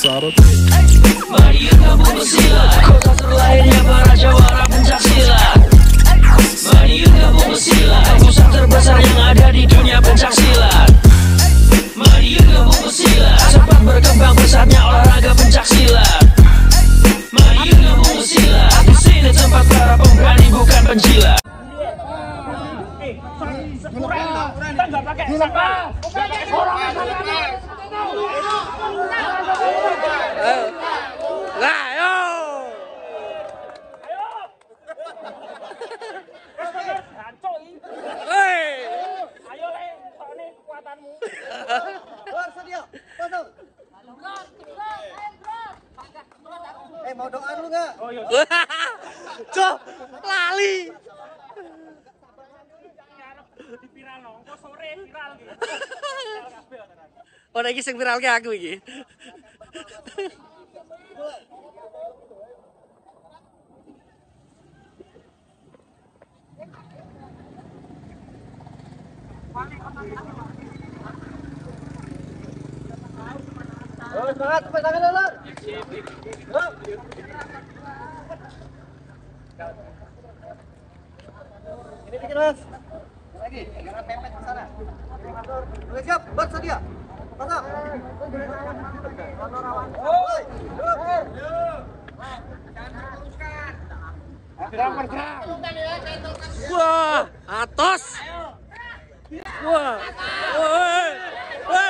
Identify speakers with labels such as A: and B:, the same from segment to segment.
A: Mari gabung silat, kota terlahirnya para jawara pencak silat. Mari gabung silat, pusat terbesar yang ada di dunia pencak silat. Mari gabung silat, sempat berkembang pesatnya olahraga pencak silat. Mari gabung silat, di sini tempat para pemberani bukan penjilat. Kita nggak pakai
B: mau doa dulu nggak?
C: Oh iya. Cok, lali.
A: Di viral no, kok sore viral gitu.
C: Oh, iki sing viral ke aku iki.
B: Oh, semangat, tepuk tangan dulu. Ini bikin mas. Lagi, jangan pepet ke sana. Oke, siap, bersedia. Pasang.
C: Wah, atos. Wah. Woi. Woi.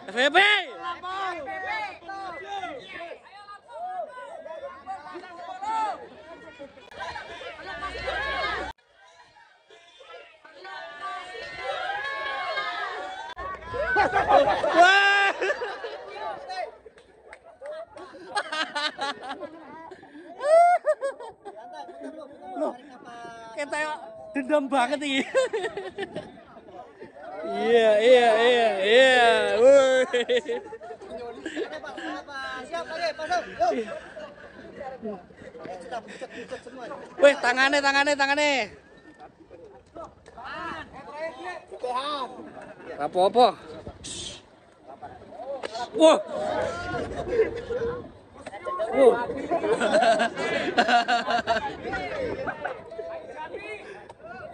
C: FVP. Wah. Kita dendam banget ini. Iya. Woi.
B: Siap lagi, pasang. Yuk.
C: Weh, tangannya. Apa-apa. Wah.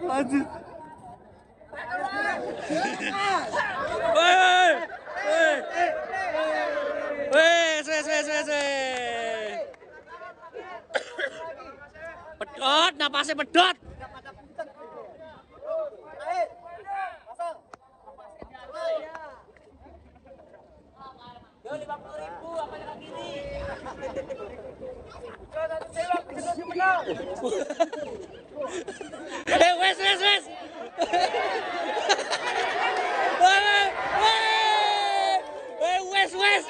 C: Lanjut. Wes. Pedot, napasnya pedot. Yo 50.000 apa yang kiri? Wes. Wes.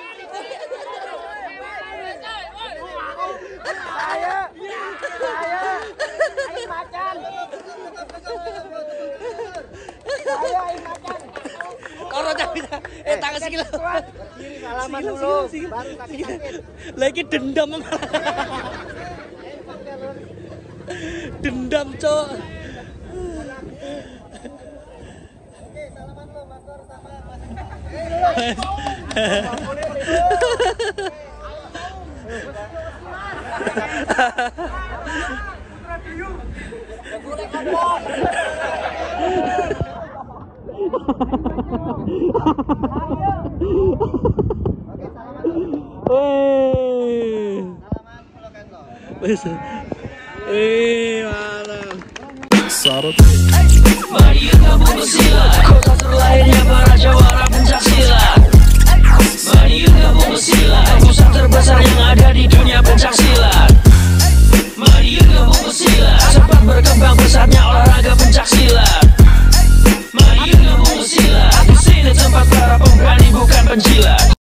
C: Orang bisa, tangan sikil.
B: Salaman dulu, baru sakit.
C: Lagi dendam. Dendam, Cok.
B: Oke, salaman dulu, Mas Dor sama
A: Mari gabung silat, kota terlahirnya para jawara pencak silat. Mari gabung silat, pusat terbesar